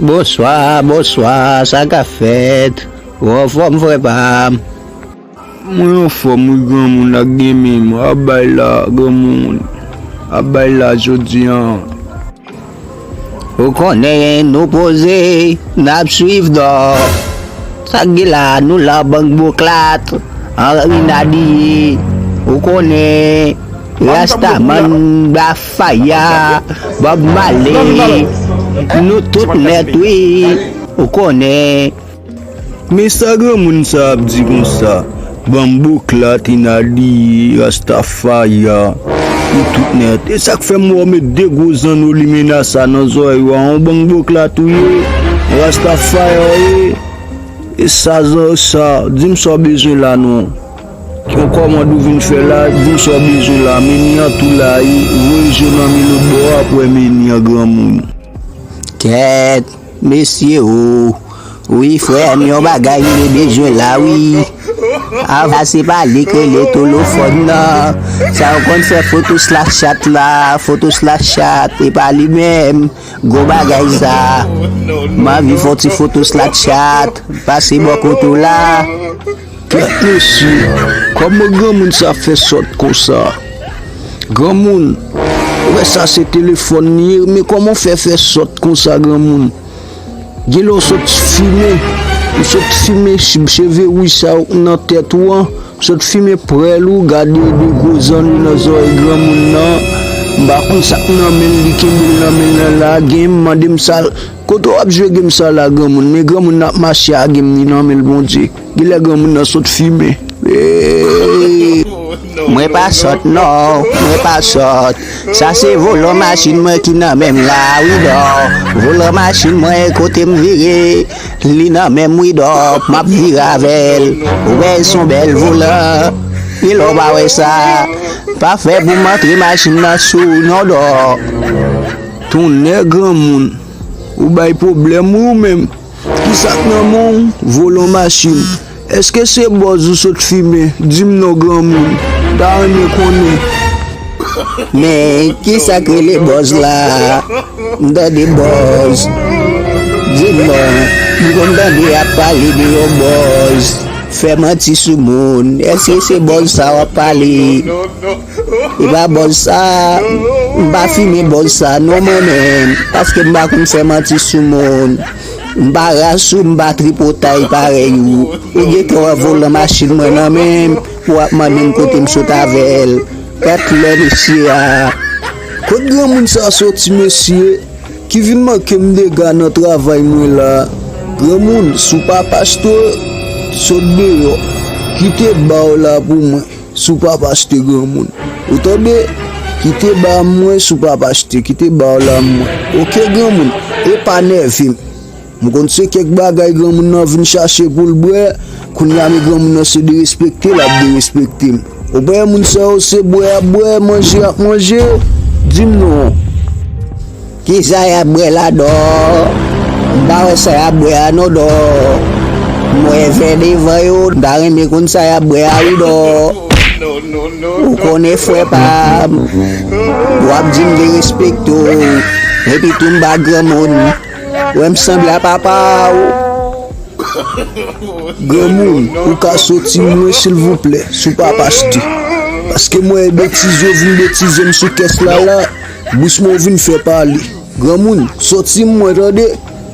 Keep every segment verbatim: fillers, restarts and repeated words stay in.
Bonswa, bonswa, sa k ap fèt? Ou anfòm, frè pa m? Mwen anfòm wi, granmoun, ak gen menm. A bay la, granmoun. A bay la jodi an. Ou konnen nou poze, n ap swiv dò. Sa k gen la, nou la bank boklat, Henri Nadier. Ou konnen, Rastaman, Bafaya, Bob Marley. Nou tout nèt wi. Ou konnen. Men sa granmoun sa ap di konsa, banm boklat, Inadi, Rastafaya, nou tout nèt. E sa k fè m wè w met de gwo zanno limena sa nan zòrèy ou a, yon banm boklat ou ye, Rastafaya w ye. E sa zò sa, di m sa w bezwen la non. Yon kòmand ou vin fè la, di m sa w bezwen la, meni an tou la, e voye je nan men lòt bò a pou wè meni an granmoun. Kèt, mesye o. Wi, frè m, yon bagay m te bezwen la, wi. Ava se pa li k rele telefòn nan. Sa yo konn fè foto slashat la, foto slashat, e pa li menm. Gwo bagay sa. M anvi fè yon ti foto slashat, pase bò kote w la. Kèt mesye, kòman granmoun sa fè sòt konsa? Granmoun, ou wè sa se telefòn li ye, men kòman w fè fè sòt konsa granmoun? Genlè w sot fimen, ou sot fimen ch- cheve wouj sa yo nan tèt ou an, sot fimen prèl ou, gade de gwo zanno nan zòrèy granmoun nan, m pa konn sa k nan men l, li kenbe l nan men l nan la, gen m mande m sa, kote w ap jwe game sa la granmoun, men granmoun nan ap mache a game li nan men l Bondye. Genlè granmoun nan sot fimen. Hey! Mwen pa sòt non, mwen pa sòt. Sa se volan machin mwen ki nan men m la, wi dò. Volan machin mwen kote m vire, li nan men m wi dò. M ap vire avè l. Ou wè l se yon bèl volan. Genlè w pa wè sa. Pa fè pou m antre machin nan sou w non dò. Tonnè granmoun. Ou bay pwoblèm wi ou menm. Kisa k nan men w? Volan machin. Èske se bòz ou sot fimen? Di m non granmoun. M ta renmen konnen. Men kisa k rele bòz la? M tande bòz. Di m non. M konn tande y ap pale de yon bòz. Fè manti sou moun. Èske se bòz sa w ap pale? E pa bòz sa, m pa fimen bòz sa non mwen menm, paske m pa konn fè manti sou moun. M pa ras ou, m pa tripotay parèy ou. Ou gentan wè volan machin mwen nan men m, ou ap mande m kote m sot avè l. Gad koulè mesye a. Kot granmoun sa soti mesye? Ki vin manke m dega nan travay mwen la. Granmoun, si w pa paste, sot deyò. Kite ba w la pou mwen. Si w pa paste granmoun. Ou tande? Kite ba mwen si w pa paste. Kite ba w la mwen. Oke granmoun. E pa nève m. M konn se kèk bagay granmoun nan vin chache pou l bwè. Kounye a men granmoun nan se derespekte l ap derespekte m. Ou pa wè moun sa yo se bwè y ap bwè, manje y ap manje? Di m non. Kisa y ap bwè la dò? M pa wè sa y ap bwè a non dò. M wè vè devan yo, m ta renmen konn sa y ap bwè a wi dò. Ou konnen frè pa m. W ap di m derespekte w. Epi tou m pa granmoun. Wè m sanble a papa w. Granmoun, ou ka soti mwen silvouplè, si w pa paste. Paske m wè betize w vin betize m sou kès la la, bouch mwen w vin fè pale. Granmoun, soti mwen tande,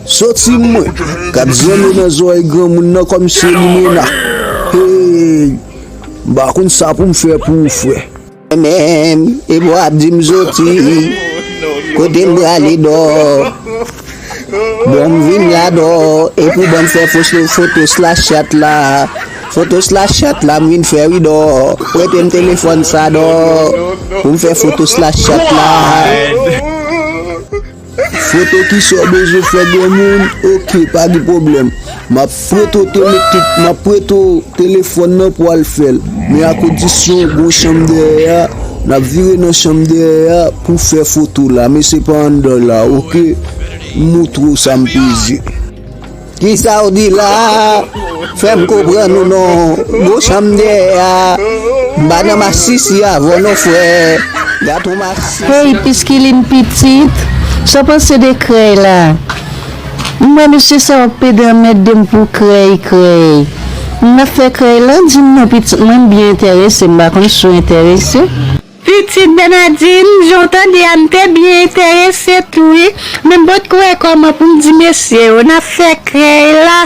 soti mwen. Gad zanno nan zòrèy granmoun nan kòmsi limena. Hey, m pa konn sa pou m fè pou ou frè. Mwen menm, epi w ap di m soti, kote m prale dò? Bon, m vin la dò, epi w ban m fè foto, foto slashat la. Foto slashat la, m vin fè wi dò. Prete m telefòn sa dò, pou m fè foto slashat la. Foto kisa w bezwen fè granmoun? Oke, pa gen pwoblèm. M ap prete w tele-, tout, m ap prete w telefòn nan pou w al fè l. Men a kondisyon gon chanm dèyè a, n ap vire nan chanm dèyè a pou fè foto la, men se pa anndan la, oke? M moutre w sa m peze. Kisa w di la? Fè m konprann ou non. Gon chanm dèyè a. M pa nan masisi avè w non, frè. Gato masisi. Hey, Piskilin pitit, sa w panse de krèy la? M wè mesye sa w ap pede anmède m pou krèy, krèy. N ap fè krèy la, di m non pitit mwen, m byen enterese, m pa konn si w enterese. Pitit Bernadine, jan w tande a, m te byen enterese tou wi, men m potko wè kòman pou m di mesye yo, n ap fè krèy la.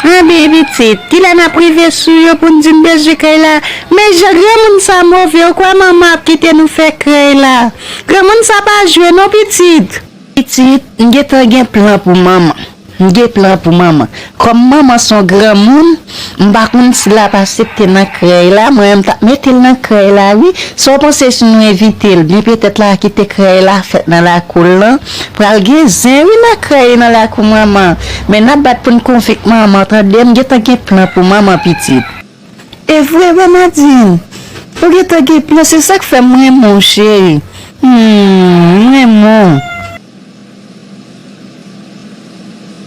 Anben pitit, kilè n ap rive sou yo pou n di n bezwen krèy la? Men jan granmoun sa move, ou kwè manman ap kite nou fè krèy la? Granmoun sa pa jwe non pitit. Pitit, m gentan gen plan pou manman. M gen plan pou manman. Kòm manman se yon granmoun, m pa konn si l ap aksepte nan krèy la, mwen menm m t ap mete l nan krèy la wi. Sa w panse si nou envite l? Byen petèt l a kite krèy la fèt nan lakou l lan. Pral gen zen wi nan krèy nan lakou manman. Men n ap bat pou n konvenk manman tande, m gentan gen plan pou manman pitit. E vre Bernadine, ou gentan gen plan, se sa k fè m renmen w cheri. Hmm, m renmen w.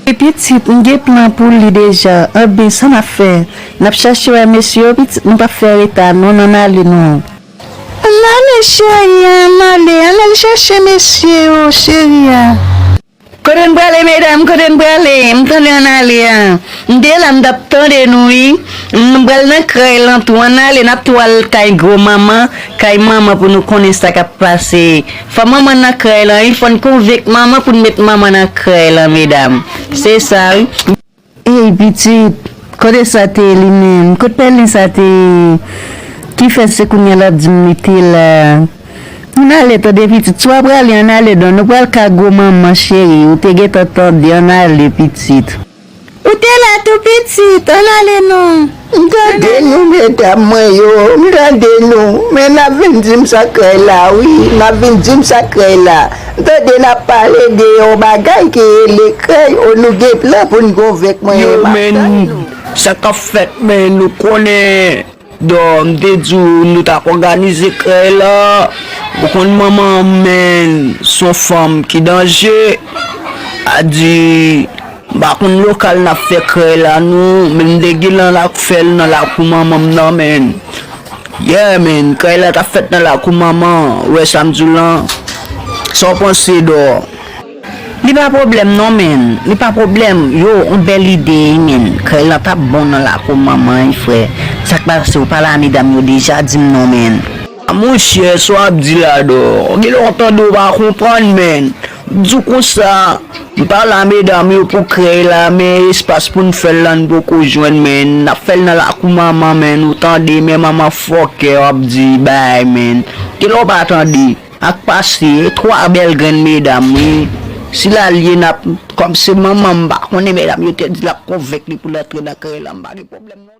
E pitit, m gen plan pou li deja. Anben, sa n ap fè? N ap chache wè mesye yo, pitit, nou p ap fè reta non, n ann ale non. Ann ale cheri, ann ale, ann al chache mesye yo, cheri a. Kote n prale medam, kote n prale? M tande ann ale a. M te la, m t ap tande nou wi. M pral nan krèy lan tou, ann ale, n ap tou al kay gwo manman, kay manman pou nou konnen sa k ap pase. Fò manman nan krèy lan wi, fò n konvenk manman pou n met manman nan krèy lan medam. Se sa wi. Ey pitit, kote sa te ye li menm? Kot pèlen sa te ye? Ki fè se kounye a l ap di m li te la? Ann ale tande pitit, si w ap prale ann ale non, nou pral ka gwo manman cheri, ou te gentan tande, ann ale pitit. Ou te la tou pitit, ann ale non. M tande nou medam mwen yo, m tande nou, men n ap vin di m sa krèy la wi, n ap vin di m sa krèy la. M tande n ap pale de yon bagay ki rele krèy, o nou gen plan pou n konvenk mwen. Yo menm, sa k ap fèt menm, nou konnen. Dò, m te di w nou t ap òganize krèy la. Ou konn manman m menm, s on fanm ki danje. A di, m pa konn lokal n ap fè krèy la non, men m te gen lan l ap fè l nan lakou manman m nan menm. Yeah menm, krèy la t ap fèt nan lakou manman, ou wè sa m di w lan. Sa w panse Dò? Li pa pwoblèm non menm, li pa pwoblèm. Yo, on bèl ide wi menm. Krèy lan t ap bon nan lakou manman wi frè. Sa k pase, ou pale a medam yo deja, di m non menm. A monchè, sa w ap di la Dò? Genlè w tande w pa konprann menm. M di w konsa, m pale a medam yo pou krèy la, men espas pou n fè l la n poko jwenn menm. N ap fè l nan lakou manman menm, ou tande, men manman fòkè w ap di bay menm. Genlè w pa tande. Ak pase, twa bèl grenn medam wi. Si l al ye n ap, kòm se manman m, m pa konnen medam yo te di l ap konvenk li pou l antre nan krèy la, m pa gen pwoblèm non.